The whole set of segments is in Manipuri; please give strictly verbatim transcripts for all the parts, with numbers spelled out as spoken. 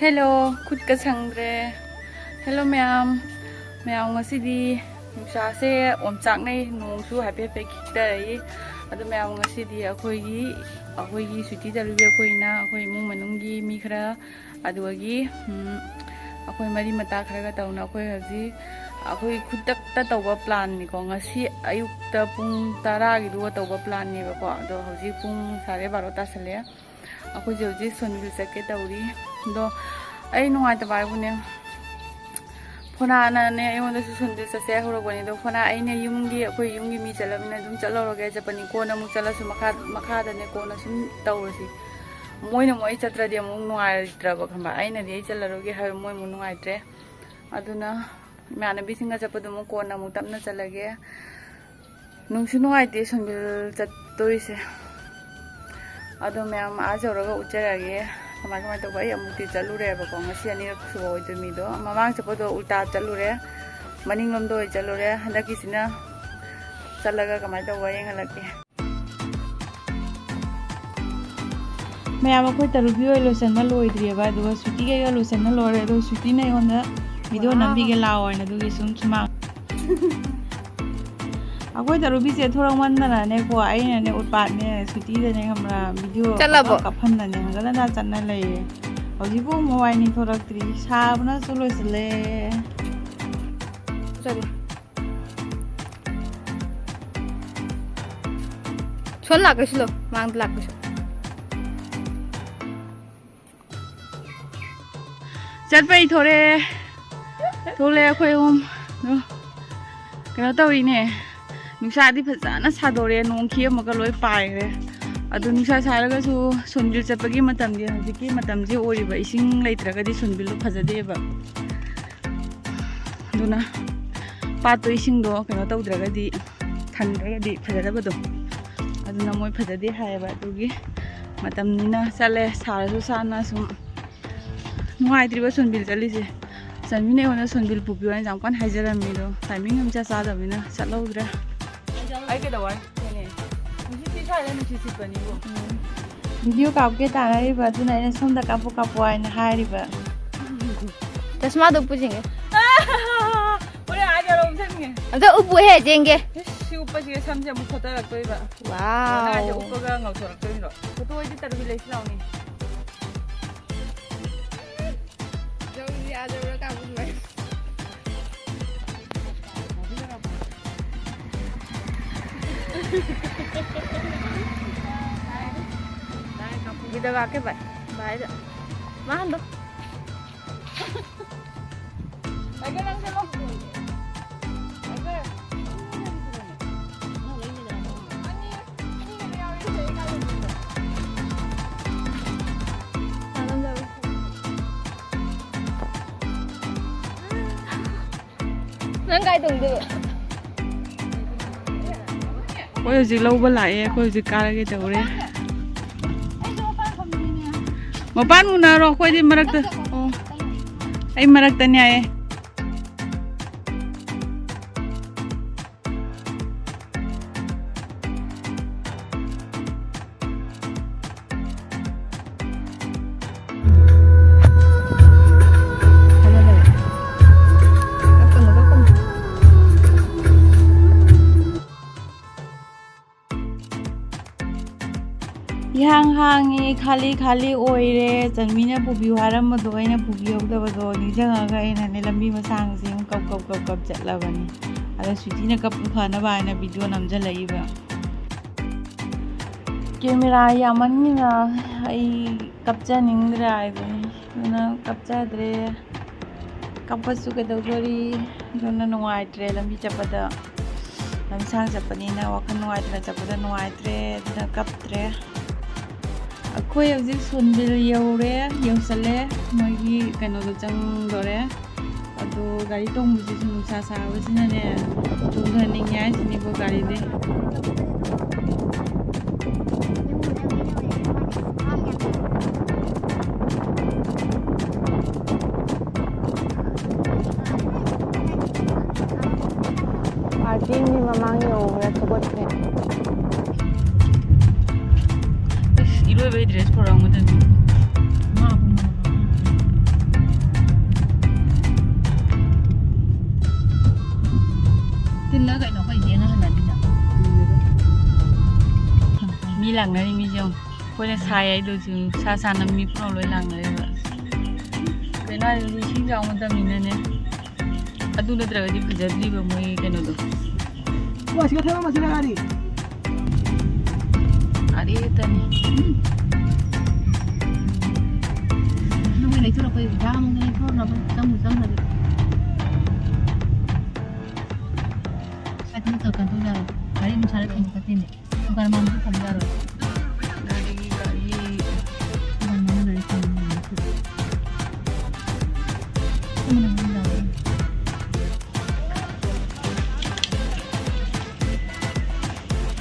Hello, ꯈꯨꯠꯀ ꯁꯪꯗ꯭ꯔꯦ꯫ Hello ꯃꯌꯥꯝ꯫ ꯃꯌꯥꯝ, ꯉꯁꯤꯗꯤ ꯅꯨꯡꯁꯥꯁꯦ ꯑꯣꯝꯆꯥꯛꯅꯩ, ꯅꯣꯡꯁꯨ ꯍꯥꯏꯐꯦꯠ ꯍꯥꯏꯐꯦꯠ ꯈꯤꯛꯇꯔꯛꯏ꯫ ꯑꯗꯣ ꯃꯌꯥꯝ, ꯉꯁꯤꯗꯤ ꯑꯩꯈꯣꯏꯒꯤ, ꯑꯩꯈꯣꯏꯒꯤ ꯁꯨꯇꯤ ꯇꯥꯔꯨꯕꯤ ꯑꯩꯈꯣꯏꯅ, ꯑꯩꯈꯣꯏ ꯏꯃꯨꯡ ꯃꯅꯨꯡꯒꯤ ꯃꯤ ꯈꯔ, ꯑꯗꯨꯗꯒꯤ, ꯎꯝ, ꯑꯩꯈꯣꯏ ꯃꯔꯤ ꯃꯇꯥ ꯈꯔꯒ ꯇꯧꯅ ꯑꯩꯈꯣꯏ ꯍꯧꯖꯤꯛ, ꯑꯩꯈꯣꯏ ꯈꯨꯗꯛꯇ ꯇꯧꯕ planꯅꯤꯀꯣ꯫ ꯉꯁꯤ ꯑꯌꯨꯛꯇ ꯄꯨꯡ ꯇꯔꯥꯒꯤꯗꯨꯒ ꯇꯧꯕ planꯅꯦꯕꯀꯣ꯫ ꯑꯗꯣ ꯍꯧꯖꯤꯛ ꯄꯨꯡ ꯁꯥꯔꯦ ꯕꯥꯔꯣ ꯇꯥꯁꯜꯂꯦ꯫ ꯑꯩꯈꯣꯏꯁꯦ ꯍꯧꯖꯤꯛ ꯁꯣꯟꯕꯤꯜ ꯆꯠꯀꯦ ꯇꯧꯔꯤ꯫ ꯑꯗꯣ ꯑꯩ ꯅꯨꯡꯉꯥꯏꯇꯕ ꯍꯥꯏꯕꯨꯅꯦ, ꯐꯣꯅꯥꯅꯅꯦ ꯑꯩꯉꯣꯟꯗꯁꯨ ꯁꯣꯟꯕꯤꯜ ꯆꯠꯁꯦ ꯍꯧꯔꯛꯄꯅꯤ꯫ ꯑꯗꯣ ꯐꯣꯅꯥ, ꯑꯩꯅ ꯌꯨꯝꯒꯤ, ꯑꯩꯈꯣꯏ ꯌꯨꯝꯒꯤ ꯃꯤ ꯆꯠꯂꯕꯅꯤꯅ ꯑꯗꯨꯝ ꯆꯠꯂꯧꯔꯒꯦ ꯆꯠꯄꯅꯤ, ꯀꯣꯟꯅ ꯑꯃꯨꯛ ꯆꯠꯂꯁꯨ ꯃꯈꯥ, ꯃꯈꯥꯗꯅꯦ ꯀꯣꯟꯅ ꯁꯨꯝ ꯇꯧꯔꯁꯤ꯫ ꯃꯣꯏꯅ ꯑꯃꯨꯛ ꯑꯩ ꯆꯠꯇ꯭ꯔꯗꯤ ꯑꯃꯨꯛ ꯅꯨꯡꯉꯥꯏꯔꯣꯏꯗ꯭ꯔꯕ ꯈꯪꯕ꯫ ꯑꯩꯅꯗꯤ ꯑꯩ ꯆꯠꯂꯔꯣꯏꯒꯦ ꯍꯥꯏꯕ, ꯃꯣꯏ ꯑꯃꯨꯛ ꯅꯨꯡꯉꯥꯏꯇ꯭ꯔꯦ꯫ ꯑꯗꯨꯅ ꯏꯃꯥꯟꯅꯕꯤꯁꯤꯡꯒ ꯆꯠꯄꯗꯣ ꯑꯃꯨꯛ ꯀꯣꯟꯅ ꯑꯃꯨꯛ ꯇꯞꯅ ꯆꯠꯂꯒꯦ꯫ ꯅꯨꯡꯁꯨ ꯅꯨꯡꯉꯥꯏꯇꯦ ꯁꯣꯝꯕꯤꯜ ꯆꯠꯇꯣꯏꯁꯦ꯫ ꯑꯗꯣ ꯃꯌꯥꯝ ꯑꯥ ꯌꯧꯔꯒ ꯎꯠꯆꯔꯒꯦ ꯀꯃꯥꯏ ꯀꯃꯥꯏꯅ ꯇꯧꯕ꯫ ꯑꯩ ꯑꯃꯨꯛꯇꯤ ꯆꯠꯂꯨꯔꯦꯕꯀꯣ, ꯉꯁꯤ ꯑꯅꯤꯔꯛ ꯁꯨꯕ ꯑꯣꯏꯗꯣꯏ ꯃꯤꯗꯣ꯫ ꯃꯃꯥꯡ ꯆꯠꯄꯗꯣ ꯎꯜꯇꯥ ꯆꯠꯂꯨꯔꯦ, ꯃꯅꯤꯡꯂꯣꯝꯗ ꯑꯣꯏ ꯆꯠꯂꯨꯔꯦ꯫ ꯍꯟꯗꯛꯀꯤꯁꯤꯅ ꯆꯠꯂꯒ ꯀꯃꯥꯏꯅ ꯇꯧꯕ ꯌꯦꯡꯍꯜꯂꯛꯀꯦ꯫ ꯃꯌꯥꯝ, ꯑꯩꯈꯣꯏ ꯇꯔꯨꯕꯤ ꯍꯣꯏ ꯂꯣꯏꯁꯟꯕ ꯂꯣꯏꯗ꯭ꯔꯤꯑꯕ, ꯑꯗꯨꯒ ꯁ꯭ꯋꯤꯇꯤ ꯀꯩꯒ ꯂꯣꯏꯁꯟꯕ ꯂꯣꯏꯔꯦ꯫ ꯑꯗꯣ ꯁ꯭ꯋꯤꯇꯤꯅ ꯑꯩꯉꯣꯟꯗ ꯚꯤꯗꯤꯑꯣ ꯅꯝꯕꯤꯒꯦ ꯂꯥꯛꯑꯣ ꯍꯥꯏꯅ, ꯑꯗꯨꯒꯤ ꯁꯨꯝ ꯁꯨꯃꯥꯡ꯫ ꯑꯩꯈꯣꯏ ꯇꯔꯨꯕꯤꯁꯦ ꯊꯣꯔꯛꯃꯟꯗꯅꯅꯦꯀꯣ, ꯑꯩꯅꯅꯦ ꯎꯠꯄꯥꯠꯅꯦ ꯁ꯭ꯋꯤꯇꯤꯗꯅꯦ ꯈꯪꯕ꯭ꯔꯥ, ꯚꯤꯗꯤꯑꯣ ꯆꯠꯂꯕꯣ? ꯀꯥꯞꯍꯟꯗꯅꯦ ꯍꯪꯒꯠ ꯍꯟꯗꯥ ꯆꯠꯅ ꯂꯩꯌꯦ꯫ ꯍꯧꯖꯤꯛꯄꯨ ꯃꯣꯕꯥꯏꯜꯅꯤ ꯊꯣꯔꯛꯇ꯭ꯔꯤ, ꯁꯥꯕꯅꯁꯨ ꯂꯣꯏꯁꯤꯜꯂꯦ꯫ ꯆꯠꯂꯣ꯫ ꯁꯣꯝ ꯂꯥꯛꯀꯦ ꯁꯤꯂꯣ, ꯃꯥꯡꯗ ꯂꯥꯛꯀꯦ ꯁꯤꯂꯣ꯫ ꯆꯠꯄꯩ ꯊꯣꯔꯛꯑꯦ꯫ ꯊꯣꯛꯂꯛꯑꯦ ꯑꯩꯈꯣꯏ ꯑꯍꯨꯝ꯫ ꯑꯗꯣ ꯀꯩꯅꯣ ꯇꯧꯔꯤꯅꯦ, ꯅꯨꯡꯁꯥꯗꯤ ꯐꯖꯅ ꯁꯥꯗꯣꯔꯛꯑꯦ, ꯅꯣꯡ ꯈꯤꯛꯑꯝꯃꯒ ꯂꯣꯏ ꯄꯥꯏꯈ꯭ꯔꯦ꯫ ꯑꯗꯣ ꯅꯨꯡꯁꯥ ꯁꯥꯔꯒꯁꯨ ꯁꯣꯟꯕꯤꯜ ꯆꯠꯄꯒꯤ ꯃꯇꯝꯗꯤ, ꯍꯧꯖꯤꯛꯀꯤ ꯃꯇꯝꯁꯦ ꯑꯣꯏꯔꯤꯕ, ꯏꯁꯤꯡ ꯂꯩꯇ꯭ꯔꯒꯗꯤ ꯁꯣꯟꯕꯤꯜꯗꯣ ꯐꯖꯗꯦꯕ꯫ ꯑꯗꯨꯅ ꯄꯥꯠꯇꯣ ꯏꯁꯤꯡꯗꯣ ꯀꯩꯅꯣ ꯇꯧꯗ꯭ꯔꯒꯗꯤ, ꯊꯟꯗ꯭ꯔꯒꯗꯤ ꯐꯖꯗꯕꯗꯣ, ꯑꯗꯨꯅ ꯃꯣꯏ ꯐꯖꯗꯦ ꯍꯥꯏꯌꯦꯕ꯫ ꯑꯗꯨꯒꯤ ꯃꯇꯝꯅꯤꯅ ꯆꯠꯂꯦ, ꯁꯥꯔꯁꯨ ꯁꯥꯅ ꯁꯨꯝ꯫ ꯅꯨꯡꯉꯥꯏꯇ꯭ꯔꯤꯕ ꯁꯣꯟꯕꯤꯜ ꯆꯠꯂꯤꯁꯦ꯫ ꯆꯟꯕꯤꯅ ꯑꯩꯉꯣꯟꯗ ꯁꯣꯟꯕꯤꯜ ꯄꯨꯕꯤꯌꯣ ꯍꯥꯏꯅ ꯌꯥꯝ ꯀꯟꯅ ꯍꯥꯏꯖꯔꯝꯃꯤ, ꯑꯗꯣ ꯇꯥꯏꯃꯤꯡ ꯑꯃ ꯏꯆꯥ ꯆꯥꯗꯕꯅꯤꯅ ꯆꯠꯍꯧꯗ꯭ꯔꯦ꯫ ꯑꯩ ꯀꯩꯗꯧꯕ ꯍꯥꯏꯅꯣ? ꯅꯨꯡꯁꯤꯠꯇꯤ ꯁ꯭ꯋꯥꯏꯗ ꯅꯨꯡꯁꯤꯠ ꯁꯤꯠꯄꯅꯤꯕꯨ꯫ ꯚꯤꯗꯤꯑꯣ ꯀꯥꯞꯀꯦ ꯇꯥꯟꯅꯔꯤꯕ ꯑꯗꯨꯅ ꯑꯩꯅ ꯁꯣꯝꯗ ꯀꯥꯞꯄꯨ ꯀꯥꯞꯄꯨ ꯍꯥꯏꯅ ꯍꯥꯏꯔꯤꯕ꯫ ꯆꯁꯃꯥꯗꯣ ꯎꯞꯄꯨ ꯌꯦꯡꯒꯦ꯫ ꯍꯣꯔꯦꯟ ꯑꯥ ꯌꯧꯔ ꯎꯞꯁꯟꯒꯦ꯫ ꯑꯝꯇ ꯎꯞꯄꯨꯍꯦ ꯌꯦꯡꯒꯦ꯫ ꯏꯁ, ꯁꯤ ꯎꯞꯄꯁꯤꯒ ꯁꯝꯁꯦ ꯑꯃꯨꯛ ꯈꯣꯠꯇꯔꯛꯇꯣꯏꯕ꯫ ꯋꯥꯎ꯫ ꯀꯣꯔꯣꯅꯥꯁꯦ ꯎꯞꯄꯒ ꯉꯧꯊꯣꯔꯛꯇꯣꯏꯅꯤꯗꯣ꯫ ꯐꯣꯇꯣ ꯑꯩꯗꯤ ꯇꯔꯨꯕꯤ ꯂꯩꯁꯤ ꯂꯥꯎꯅꯤ꯫ ꯌꯧꯔꯨꯁꯤ, ꯑꯥ ꯌꯧꯔ ꯀꯥꯞꯄꯨꯁꯤ ꯚꯥꯏ꯫ ꯚꯤꯗꯤꯑꯣ ꯀꯥꯞꯀꯦ ꯚꯥꯏ꯫ ꯚꯥꯏꯗ꯫ ꯃꯥ ꯍꯟꯗꯣ꯫ ꯇꯥꯏꯒꯔ ꯅꯪ ꯆꯠꯂꯣ꯫ ꯇꯥꯏꯒꯔ꯫ ꯑꯅꯤ, ꯑꯅꯤ ꯈꯛꯇ ꯌꯥꯎꯔꯦ, ꯁꯤꯗ ꯑꯩ ꯀꯥꯏ ꯂꯩꯗꯣꯏꯅꯣ? ꯅꯪ ꯀꯥꯏ ꯇꯣꯡꯗꯣꯏꯕ? ꯑꯩꯈꯣꯏ ꯍꯧꯖꯤꯛ ꯂꯧꯕ ꯂꯥꯛꯑꯦ, ꯑꯩꯈꯣꯏ ꯍꯧꯖꯤꯛ ꯀꯥꯔꯒꯦ ꯇꯧꯔꯦ꯫ ꯃꯄꯥꯟ ꯎꯅꯔꯣ, ꯑꯩꯈꯣꯏꯗꯤ ꯃꯔꯛꯇ꯫ ꯑꯣ, ꯑꯩ ꯃꯔꯛꯇꯅꯦ ꯍꯥꯏꯌꯦ꯫ ꯏꯍꯥꯡ ꯍꯥꯡꯉꯤ, ꯈꯥꯂꯤ ꯈꯥꯂꯤ ꯑꯣꯏꯔꯦ꯫ ꯆꯟꯃꯤꯅ ꯄꯨꯕꯤꯌꯨ ꯍꯥꯏꯔꯝꯕꯗꯣ ꯑꯩꯅ ꯄꯨꯕꯤꯍꯧꯗꯕꯗꯣ ꯅꯤꯡꯁꯤꯡꯉꯒ ꯑꯩꯅꯅꯦ ꯂꯝꯕꯤ ꯃꯁꯥꯡꯁꯦ ꯑꯃꯨꯛ ꯀꯞ ꯀꯞ ꯀꯞ ꯀꯞ ꯆꯠꯂꯕꯅꯤ꯫ ꯑꯗ ꯁ꯭ꯋꯤꯇꯤꯅ ꯀꯞꯄ ꯐꯅꯕ ꯍꯥꯏꯅ ꯚꯤꯗꯤꯑꯣ ꯅꯝꯖꯜꯂꯛꯏꯕ꯫ ꯀꯦꯃꯦꯔꯥ ꯌꯥꯝꯃꯟꯒꯤꯅ ꯑꯩ ꯀꯞꯆꯅꯤꯡꯗ꯭ꯔꯦ ꯍꯥꯏꯕꯅꯤ꯫ ꯑꯗꯨꯅ ꯀꯞꯆꯗ꯭ꯔꯦ꯫ ꯀꯞꯄꯁꯨ ꯀꯩꯗꯧꯗꯣꯔꯤ? ꯑꯗꯨꯅ ꯅꯨꯡꯉꯥꯏꯇ꯭ꯔꯦ ꯂꯝꯕꯤ ꯆꯠꯄꯗ꯫ ꯂꯝꯁꯥꯡ ꯆꯠꯄꯅꯤꯅ ꯋꯥꯈꯜ ꯅꯨꯡꯉꯥꯏꯇꯅ ꯆꯠꯄꯗ ꯅꯨꯡꯉꯥꯏꯇ꯭ꯔꯦ꯫ ꯑꯗꯨꯅ ꯀꯞꯇ꯭ꯔꯦ꯫ ꯑꯩꯈꯣꯏ ꯍꯧꯖꯤꯛ ꯁꯣꯟꯕꯤꯜ ꯌꯧꯔꯦ, ꯌꯧꯁꯜꯂꯦ꯫ ꯃꯣꯏꯒꯤ ꯀꯩꯅꯣꯗꯣ ꯆꯪꯗꯣꯔꯦ꯫ ꯑꯗꯣ ꯒꯥꯔꯤ ꯇꯣꯡꯕꯁꯤꯁꯨ ꯅꯨꯡꯁꯥ ꯁꯥꯕꯁꯤꯅꯅꯦ, ꯆꯣꯡꯊꯅꯤꯡꯉꯦ ꯍꯥꯏꯁꯤꯅꯤꯀꯣ ꯒꯥꯔꯤꯗꯤ꯫ ꯄꯥꯔꯀꯤꯡꯒꯤ ꯃꯃꯥꯡ ꯌꯧꯕꯗ ꯊꯧꯒꯠꯈ꯭ꯔꯦ꯫ ꯏꯁ, ꯏꯔꯣꯏꯕ ꯄꯨꯔꯛꯑꯝꯒꯗꯕꯅꯤ꯫ ꯃꯥꯕꯨ ꯃꯥꯕꯨ꯫ ꯇꯤꯜꯂ ꯀꯩꯅꯣ ꯑꯩꯈꯣꯏ ꯏꯆꯦꯅ ꯍꯜꯂꯛꯏꯅ꯫ ꯃꯤ ꯂꯥꯛꯅꯔꯤ ꯃꯤꯁꯦ ꯌꯦꯡꯉꯣ꯫ ꯑꯩꯈꯣꯏꯅ ꯁꯥꯏ ꯍꯥꯏꯗꯣ ꯁꯤ ꯁꯥ ꯁꯥꯅ ꯃꯤ ꯄꯨꯝꯅꯃꯛ ꯂꯣꯏ ꯂꯥꯛꯅꯔꯦꯕ꯫ ꯀꯩꯅꯣ ꯍꯥꯏꯁꯤꯕꯨ ꯏꯁꯤꯡ ꯆꯥꯎ ꯃꯇꯝꯅꯤꯅꯅꯦ꯫ ꯑꯗꯨ ꯅꯠꯇ꯭ꯔꯒꯗꯤ ꯐꯖꯗ꯭ꯔꯤꯕ ꯃꯣꯏ ꯀꯩꯅꯣꯗꯣ꯫ ꯑꯣ, ꯑꯁꯤꯒ ꯊꯝꯃꯝꯃꯁꯤꯔ ꯒꯥꯔꯤ? ꯑꯔꯦꯇꯅꯤ꯫ ꯅꯈꯣꯏ ꯂꯩꯊꯣꯔꯛꯄ ꯌꯥꯝꯅ ꯂꯩꯊꯣꯔꯛꯅꯕ ꯆꯪꯕ ꯆꯪꯗꯕ꯫ ꯑꯗꯨ ꯇꯧꯔꯀꯥꯟꯗ ꯒꯥꯔꯤ ꯅꯨꯡꯁꯥꯗ ꯊꯝꯕ ꯐꯠꯇꯦꯅꯦ꯫ ꯗꯨꯀꯥꯟ ꯃꯃꯥꯡꯗ ꯊꯝ ꯌꯥꯔꯣꯏ꯫ ꯒꯥꯔꯤ, ꯒꯥꯔꯤ꯫ ꯗꯨꯀꯥꯟ ꯃꯃꯥꯡꯗ ꯊꯝꯕ ꯌꯥꯔꯣꯏ꯫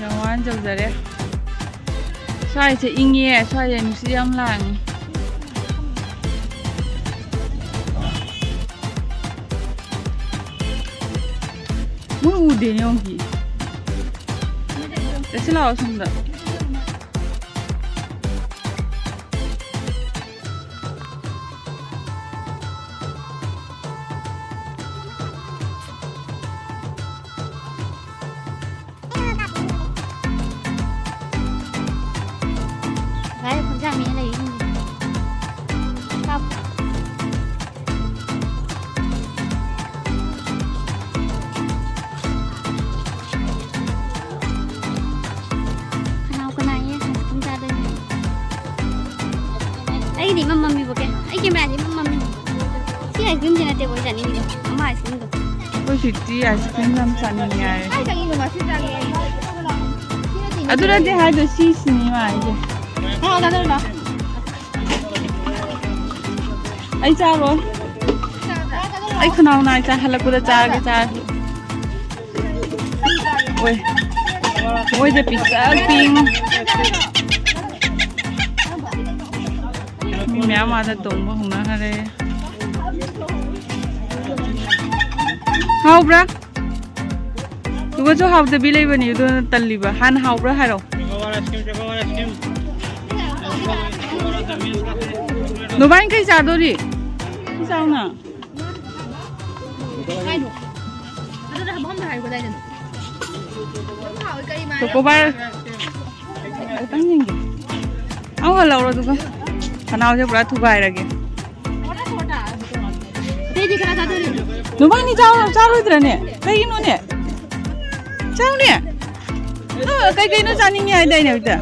ꯌꯥꯝ ꯋꯥꯅ ꯌꯧꯖꯔꯦ꯫ ꯁ꯭ꯋꯥꯏꯁꯦ ꯏꯪꯉꯦ, ꯁ꯭ꯋꯥꯏꯁꯦ ꯅꯨꯡꯁꯤꯠ ꯌꯥꯝ ꯂꯥꯡꯉꯦ꯫ ꯃꯣꯏ ꯎꯗꯦꯅꯦ, ꯌꯦꯡꯉꯨꯀꯤ꯫ ꯆꯠꯁꯤ ꯂꯥꯛꯑꯣ ꯁꯣꯝꯗ꯫ ꯚꯥꯏ, ꯐꯝꯖꯥꯃꯤ ꯂꯩꯔꯤꯁꯤꯡꯁꯦ꯫ ꯀꯥꯞ꯫ ꯈꯅꯥꯎ ꯀꯅꯥꯏꯌꯦ, ice cream ꯆꯥꯗꯣꯏꯅꯦ꯫ ꯑꯩꯒꯤꯗꯤ ꯏꯃꯝ ꯃꯝꯃꯤꯕꯣ ꯀꯦ? ꯑꯩ camera ꯁꯦ ꯏꯃꯝ ꯃꯝꯃꯤ꯫ ꯁꯤ ice cream ꯁꯦ ꯅꯠꯇꯦꯕ ꯑꯩ ꯆꯥꯅꯤꯡꯉꯤꯗꯣ, ꯑꯃ ice cream ꯗꯣ꯫ ꯑꯩꯈꯣꯏ ꯁ꯭ꯋꯤꯇꯤ ice cream ꯌꯥꯝ ꯆꯥꯅꯤꯡꯉꯦ ꯍꯥꯏ꯫ ꯀꯥꯏ ꯆꯪꯉꯤꯅꯣ ꯃꯥ? ꯁꯤ ꯆꯥꯒꯦ ꯍꯥꯏ꯫ ꯑꯗꯨ ꯅꯠꯇꯦ ꯍꯥꯏꯗꯣ, ꯁꯤꯁꯤꯅꯤ ꯃꯥ ꯍꯥꯏꯁꯦ꯫ ꯍꯥꯎ, ꯆꯥꯗꯣꯏꯔꯣ? ꯑꯩ ꯆꯥꯔꯣꯏ꯫ ꯑꯩ ꯈꯅꯥꯎ ꯅꯥꯏ, ꯆꯥ ꯍꯜꯂꯛꯄꯗ ꯆꯥꯒꯦ, ꯆꯥꯔꯁꯨ꯫ ꯑꯣꯏ꯫ ꯃꯣꯏꯁꯦ ꯄꯤꯛꯇꯛ ꯄꯤꯛꯏ꯫ ꯃꯤ ꯃꯌꯥꯝ ꯑꯥꯗ ꯇꯣꯡꯕ ꯍꯧꯅꯈꯔꯦ꯫ ꯍꯥꯎꯕ꯭ꯔꯥ? ꯑꯗꯨꯒꯁꯨ ꯍꯥꯎꯇꯕꯤ ꯂꯩꯕꯅꯤ, ꯑꯗꯨꯅ ꯇꯜꯂꯤꯕ꯫ ꯍꯥꯟꯅ ꯍꯥꯎꯕ꯭ꯔꯥ ꯍꯥꯏꯔꯣ꯫ Choco bar ice cream, choco bar ice cream. ꯅꯨꯕꯥꯏ ꯀꯩ ꯆꯥꯗꯣꯔꯤ? ꯁꯤ ꯆꯥꯎꯅ꯫ ꯀꯥꯏꯅꯣ? ꯑꯗꯨꯗ ꯃꯐꯝꯗ ꯍꯥꯏꯌꯨ, ꯀꯗꯥꯏꯗꯅꯣ? ꯆꯣꯀꯣꯕꯥꯔ ꯈꯤꯇꯪ ꯌꯦꯡꯒꯦ꯫ ꯑꯃꯒ ꯂꯧꯔꯣ ꯑꯗꯨꯒ ꯈꯅꯥꯎꯁꯦ ꯄꯨꯔꯥ ꯊꯨꯒꯥꯏꯔꯒꯦ꯫ ꯑꯇꯩꯗꯤ ꯀꯅꯥ ꯆꯥꯗꯣꯔꯤꯅꯣ? ꯅꯨꯕꯥꯅꯤ ꯆꯥꯔꯣ-, ꯆꯥꯔꯣꯏꯗ꯭ꯔꯅꯦ? ꯀꯩꯒꯤꯅꯣꯅꯦ? ꯆꯥꯎꯅꯦ꯫ ꯅꯪ ꯀꯩꯀꯩꯅꯣ ꯆꯥꯅꯤꯡꯉꯦ ꯍꯥꯏꯗꯥꯏꯅꯦ ꯍꯧꯖꯤꯛꯇ?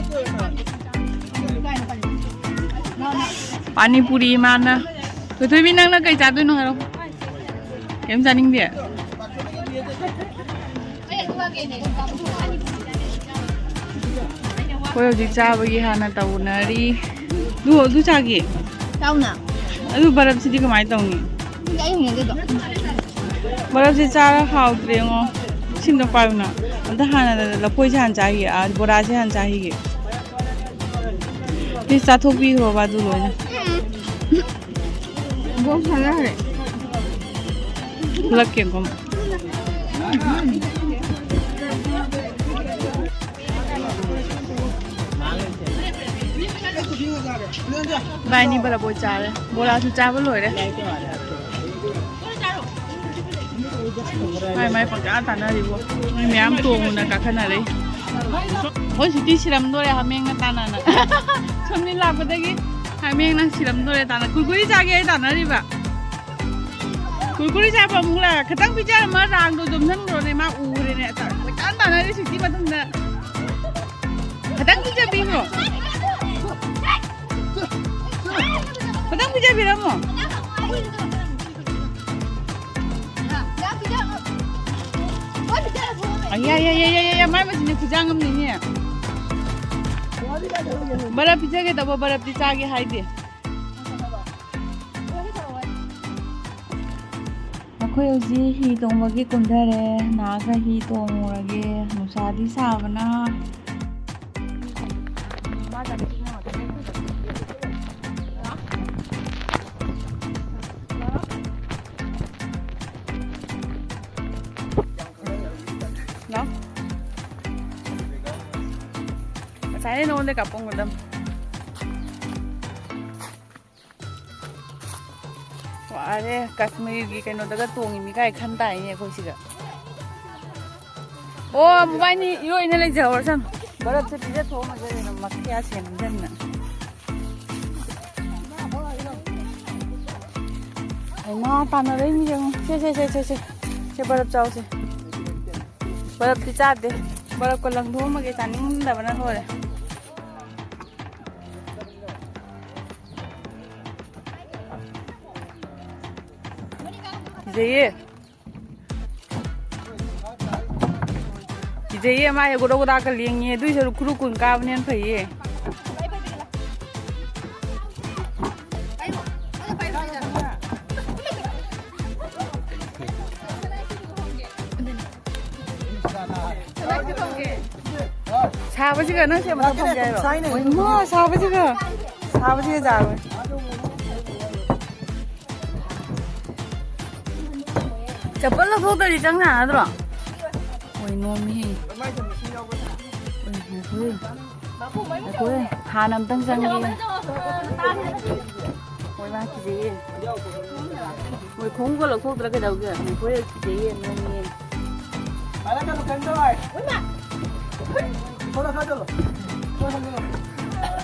ꯄꯥꯅꯤꯄꯨꯔꯤ ꯏꯃꯥꯅ꯫ ꯊꯣꯏꯊꯣꯏꯕꯤ, ꯅꯪꯅ ꯀꯩ ꯆꯥꯗꯣꯏꯅꯣ ꯍꯥꯏꯔꯣ꯫ ꯀꯩꯝ ꯆꯥꯅꯤꯡꯗꯦ? ꯑꯩꯈꯣꯏ ꯍꯧꯖꯤꯛ ꯆꯥꯕꯒꯤ ꯍꯥꯟꯅ ꯇꯧꯅꯔꯤ꯫ ꯑꯗꯨ, ꯑꯗꯨ ꯆꯥꯒꯦ꯫ ꯆꯥꯎꯅ꯫ ꯑꯗꯨ ꯕꯔꯞꯁꯤꯗꯤ ꯀꯃꯥꯏꯅ ꯇꯧꯅꯤ? ꯑꯗꯨꯗꯤ ꯑꯩ ꯍꯩꯅꯗꯦꯗꯣ꯫ ꯕꯔꯞꯁꯦ ꯆꯥꯔ ꯍꯥꯎꯇ꯭ꯔꯦꯉꯣ꯫ ꯁꯤꯝꯇ ꯄꯥꯏꯌꯨꯅ꯫ ꯑꯝꯇ ꯍꯥꯟꯅ ꯂꯐꯣꯏꯁꯦ ꯍꯥꯟꯅ ꯆꯥꯈꯤꯒꯦ꯫ ꯑꯥ, ꯕꯣꯔꯥꯁꯦ ꯍꯥꯟꯅ ꯆꯥꯈꯤꯒꯦ꯫ ꯄ꯭ꯂꯤꯖ ꯆꯥꯊꯣꯛꯄꯤꯈ꯭ꯔꯣꯕ ꯑꯗꯨ ꯂꯣꯏꯅ꯫ ꯕꯣꯛꯁ ꯍꯜꯂꯛꯈ꯭ꯔꯦ꯫ ꯈꯨꯂꯛꯀꯦꯀꯣ꯫ ꯏꯕꯥꯅꯤ ꯕꯔꯥꯕꯣꯏ ꯆꯥꯔꯦ, ꯕꯣꯔꯥꯁꯨ ꯆꯥꯕ ꯂꯣꯏꯔꯦ꯫ ꯃꯥꯏ ꯃꯥꯏ ꯄꯪꯆꯥ ꯇꯥꯟꯅꯔꯤꯕꯣ꯫ ꯃꯤ ꯃꯌꯥꯝ ꯇꯣꯡꯉꯨꯅ ꯀꯥꯈꯠꯅꯔꯛꯏ꯫ ꯑꯩꯈꯣꯏ ꯁꯨꯇꯤ ꯁꯤꯔꯝꯗꯣꯔꯦ ꯍꯥꯃꯦꯡꯅ ꯇꯥꯟꯅꯅ꯫ ꯁꯣꯝꯗꯤ ꯂꯥꯛꯄꯗꯒꯤ ꯍꯥꯃꯦꯡꯅ ꯁꯤꯔꯝꯗꯣꯔꯦ ꯇꯥꯟꯅ꯫ ꯀꯨꯔꯀꯨꯔꯤ ꯆꯥꯒꯦ ꯍꯥꯏ ꯇꯥꯟꯅꯔꯤꯕ꯫ ꯀꯨꯔꯀꯨꯔꯤ ꯆꯥꯕ ꯑꯃꯨꯛ ꯂꯥꯛ-, ꯈꯤꯇꯪ ꯄꯤꯖꯔꯝꯃ ꯔꯥꯡꯗꯣ ꯌꯣꯝꯁꯟꯈ꯭ꯔꯣꯅꯦ, ꯃꯥ ꯎꯈ꯭ꯔꯦꯅꯦ꯫ ꯑꯆꯥ, ꯀꯣꯏꯇꯥꯟ ꯇꯥꯟꯅꯔꯤ ꯁꯨꯇꯤ ꯃꯇꯨꯡꯗ꯫ ꯈꯤꯇꯪ ꯄꯤꯖꯕꯤꯈ꯭ꯔꯣ꯫ ꯈꯤꯇꯪ ꯄꯤꯖꯕꯤꯔꯝꯃꯣ꯫ ꯑꯌꯥ, ꯌꯥ, ꯌꯥ, ꯌꯥ, ꯌꯥ, ꯌꯥ, ꯃꯥꯏ ꯃꯆꯤꯟꯁꯦ ꯈꯨꯖꯥꯡ ꯑꯃꯅꯤꯅꯦ꯫ ꯕꯔꯞ ꯄꯤꯖꯒꯦ ꯇꯧꯕ, ꯕꯔꯞꯇꯤ ꯆꯥꯒꯦ ꯍꯥꯏꯗꯦ꯫ ꯑꯩꯈꯣꯏ ꯍꯧꯖꯤꯛ ꯍꯤ ꯇꯣꯡꯕꯒꯤ ꯀꯨꯝꯊꯔꯦ꯫ ꯅꯥꯒ ꯍꯤ ꯇꯣꯡꯉꯨꯔꯒꯦ꯫ ꯅꯨꯡꯁꯥꯗꯤ ꯁꯥꯕꯅ꯫ ꯂꯥꯎ꯫ ꯉꯁꯥꯏꯅ ꯅꯉꯣꯟꯗ ꯀꯥꯞꯄꯝꯒꯗꯝ꯫ ꯑꯔꯦ, ꯀꯥꯁꯃꯤꯔꯒꯤ ꯀꯩꯅꯣꯗꯒ ꯇꯣꯡꯉꯤꯃꯤ ꯀꯥꯏ ꯈꯟ ꯇꯥꯏꯅꯦ ꯑꯩꯈꯣꯏ ꯁꯤꯒ꯫ ꯑꯣ, ꯃꯕꯥꯏꯅꯤ ꯏꯔꯣꯏꯅ ꯂꯩꯖꯍꯧꯔꯁꯅꯨ꯫ ꯕꯔꯞꯁꯦ ꯄꯤꯖꯊꯣꯛꯑꯝꯃꯒꯦ ꯑꯗꯨꯝ ꯃꯊꯤꯌꯥ ꯁꯦꯝꯖꯟꯅ꯫ ꯍꯩꯃꯥ, ꯇꯥꯟꯅꯔꯛꯏ ꯃꯤ ꯌꯦꯡꯉꯨ꯫ ꯁꯦ, ꯁꯦ, ꯁꯦ, ꯁꯦ, ꯁꯦ꯫ ꯁꯦ, ꯕꯔꯞ ꯆꯥꯎꯁꯦ꯫ ꯕꯔꯞꯇꯤ ꯆꯥꯗꯦ꯫ ꯕꯔꯞꯀ ꯂꯪꯊꯣꯛꯑꯝꯃꯒꯦ, ꯆꯥꯅꯤꯡꯗꯕꯅ ꯂꯣꯏꯔꯦ꯫ ꯀꯤꯖꯩꯌꯦ꯫ ꯀꯤꯖꯩꯌꯦ, ꯃꯥ ꯍꯦꯛ ꯒꯣꯗꯥ ꯒꯣꯗꯥꯒ ꯂꯦꯡꯉꯦ꯫ ꯑꯗꯨꯏ ꯁꯔꯨꯛ ꯈꯨꯔꯨ ꯀꯨꯟ ꯀꯥꯕꯅ ꯍꯦꯟꯅ ꯐꯩꯌꯦ꯫ ꯁꯥꯕꯁꯤꯒ ꯅꯪ ꯁꯦꯝꯕꯗ ꯐꯪꯒꯦ ꯍꯥꯏꯔꯣ? ꯏꯃꯥ, ꯁꯥꯕꯁꯤꯒ꯫ ꯁꯥꯕꯁꯤꯒ ꯌꯥꯔꯣꯏ꯫ ꯆꯄꯜ ꯂꯧꯊꯣꯛꯇ꯭ꯔꯗꯤ ꯆꯪ ꯌꯥꯔꯗ꯭ꯔꯣ? ꯍꯣꯏ, ꯅꯣꯝꯃꯤꯍꯦ꯫ ꯍꯣꯏ, ꯉꯥꯏꯈꯣꯍꯦ꯫ ꯉꯥꯏꯈꯣꯍꯦ꯫ ꯍꯥꯟꯅ ꯑꯝꯇꯪ ꯆꯪꯒꯦ꯫ ꯍꯣꯏ, ꯃꯥ ꯀꯤꯖꯩꯌꯦ꯫ ꯍꯣꯏ, ꯈꯣꯡꯎꯞꯀ ꯂꯧꯊꯣꯛꯇ꯭ꯔꯥ ꯀꯩꯗꯧꯒꯦ? ꯉꯥꯏꯈꯣꯍꯦ, ꯀꯤꯖꯩꯌꯦ, ꯅꯣꯝꯃꯤꯍꯦ꯫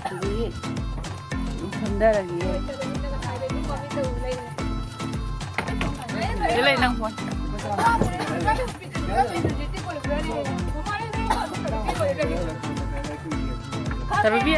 ꯀꯤꯖꯩꯌꯦ꯫ ꯁꯣꯝꯊꯔꯒꯦ꯫ ꯁꯤꯗ ꯂꯩ ꯅꯪ ꯐꯣꯟ꯫ ꯇꯔꯨꯕꯤ꯫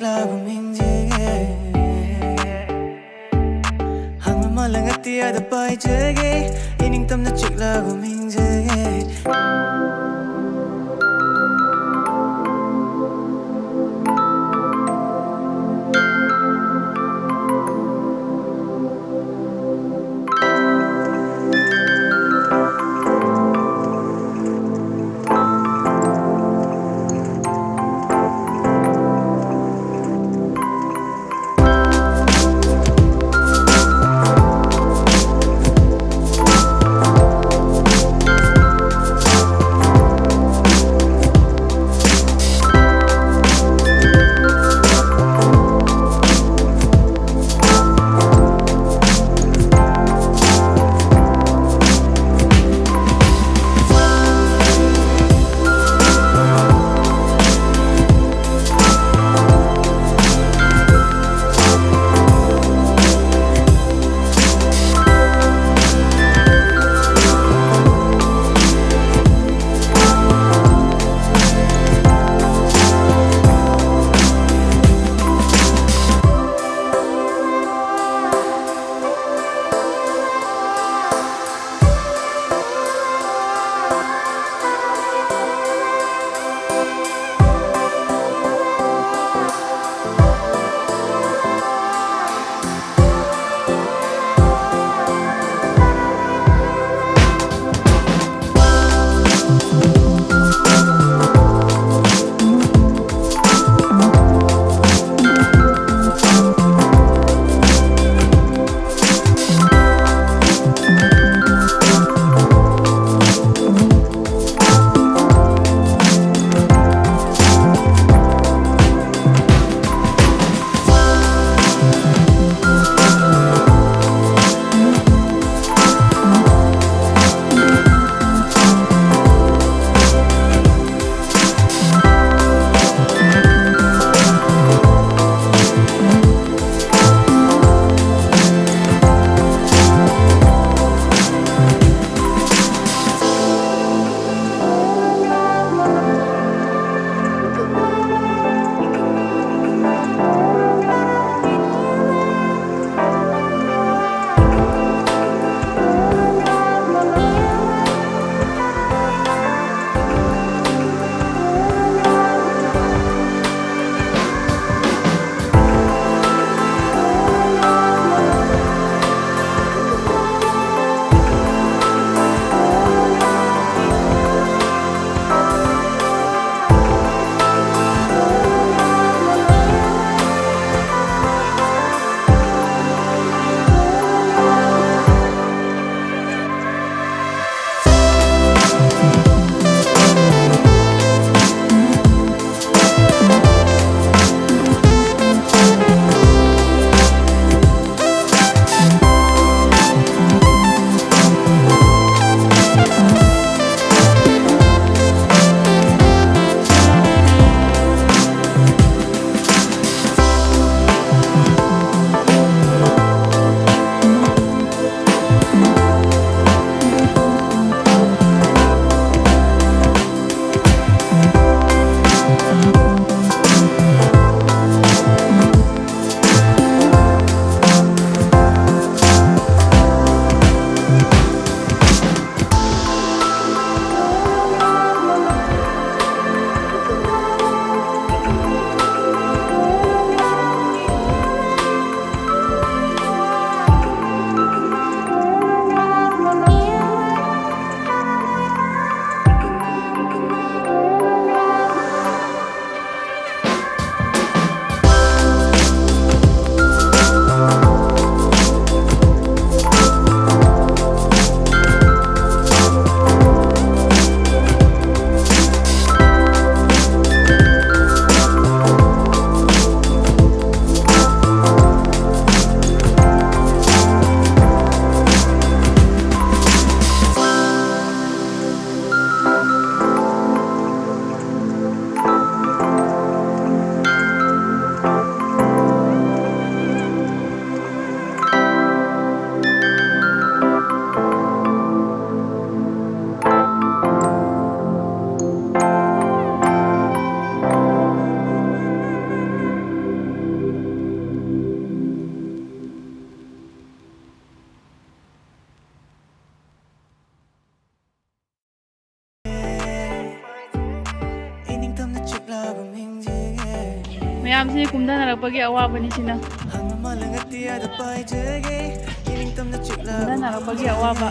ꯆꯤꯛꯂꯒꯨꯝ ꯍꯤꯡꯖꯒꯦ꯫ ꯍꯪ ꯑꯃ ꯂꯪꯉꯛꯇꯤ ꯑꯗ ꯄꯥꯏꯖꯒꯦ꯫ ꯏꯅꯤꯡꯇꯝꯅ ꯆꯤꯛꯂꯒꯨꯝ ꯍꯤꯡꯖꯒꯦ꯫ ꯃꯌꯥꯝꯁꯤ ꯀꯨꯝꯊꯅꯔꯛꯄꯒꯤ ꯑꯋꯥꯕꯅꯤ ꯁꯤꯅ꯫ ꯀꯨꯝꯊꯅꯔꯛꯄꯒꯤ ꯑꯋꯥꯕ꯫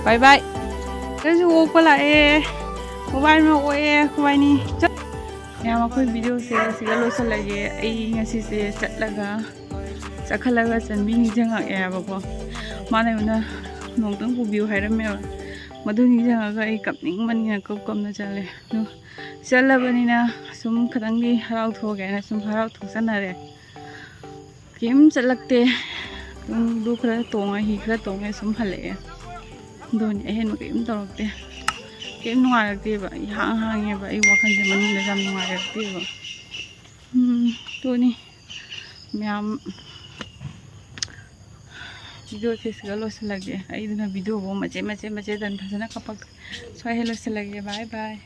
Bye bye. ꯁꯤꯗꯁꯨ ꯑꯣꯛꯄ ꯂꯥꯛꯑꯦ꯫ ꯃꯣꯕꯥꯏꯜ ꯑꯃ ꯑꯣꯛꯑꯦ ꯑꯩꯈꯣꯏꯕꯥꯏꯅꯤ꯫ ꯆꯠ-, ꯃꯌꯥꯝ, ꯑꯩꯈꯣꯏ ꯚꯤꯗꯤꯑꯣꯁꯦ ꯁꯤꯗ ꯂꯣꯏꯁꯤꯜꯂꯒꯦ꯫ ꯑꯩ ꯉꯁꯤꯁꯦ ꯆꯠꯂꯒ ꯆꯠꯈꯠꯂꯒ ꯆꯟꯕꯤ ꯅꯤꯡꯁꯤꯡꯉꯛꯑꯦ ꯍꯥꯏꯕꯀꯣ꯫ ꯃꯥꯅ ꯑꯩꯉꯣꯟꯗ ꯅꯣꯡꯇꯪ ꯄꯨꯕꯤꯌꯨ ꯍꯥꯏꯔꯝꯃꯦꯕ꯫ ꯃꯗꯨ ꯅꯤꯡꯁꯤꯡꯉꯒ ꯑꯩ ꯀꯞꯅꯤꯡꯕꯅꯤꯅ ꯀꯞ ꯀꯞꯅ ꯆꯠꯂꯦ꯫ ꯑꯗꯨ ꯆꯠꯂꯕꯅꯤꯅ ꯁꯨꯝ ꯈꯤꯇꯪꯗꯤ ꯍꯔꯥꯎꯊꯣꯛꯑꯒꯦꯅ ꯁꯨꯝ ꯍꯔꯥꯎ ꯊꯣꯛꯆꯟꯅꯔꯦ꯫ ꯀꯩꯝ ꯆꯠꯂꯛꯇꯦ꯫ ꯇꯨꯡꯗꯨ ꯈꯔ ꯇꯣꯡꯉ, ꯍꯤ ꯈꯔ ꯇꯣꯡꯉꯦ, ꯁꯨꯝ ꯍꯜꯂꯛꯑꯦ꯫ ꯑꯗꯨꯅꯤ, ꯑꯍꯦꯟꯕ ꯀꯩꯝ ꯇꯧꯔꯛꯇꯦ꯫ ꯀꯩꯝ ꯅꯨꯡꯉꯥꯏꯔꯛꯇꯦꯕ꯫ ꯏꯍꯥꯡ ꯍꯥꯡꯉꯦꯕ꯫ ꯑꯩ ꯋꯥꯈꯜꯁꯦ ꯃꯅꯨꯡꯗ ꯌꯥꯝ ꯅꯨꯡꯉꯥꯏꯔꯛꯇꯦꯕ꯫ ꯎꯝ, ꯑꯗꯨꯅꯤ꯫ ꯃꯌꯥꯝ ꯚꯤꯗꯤꯑꯣꯁꯦ ꯁꯤꯒ ꯂꯣꯏꯁꯤꯜꯂꯒꯦ꯫ ꯑꯩꯗꯨꯅ ꯚꯤꯗꯤꯑꯣꯐꯥꯎ ꯃꯆꯦꯠ ꯃꯆꯦꯠ ꯃꯆꯦꯠꯇꯅꯤ ꯐꯖꯅ ꯀꯞꯄꯛꯇ꯭ꯔꯦ꯫ ꯁ꯭ꯋꯥꯏ ꯍꯦꯛ ꯂꯣꯏꯁꯤꯜꯂꯒꯦ꯫ Bye bye꯫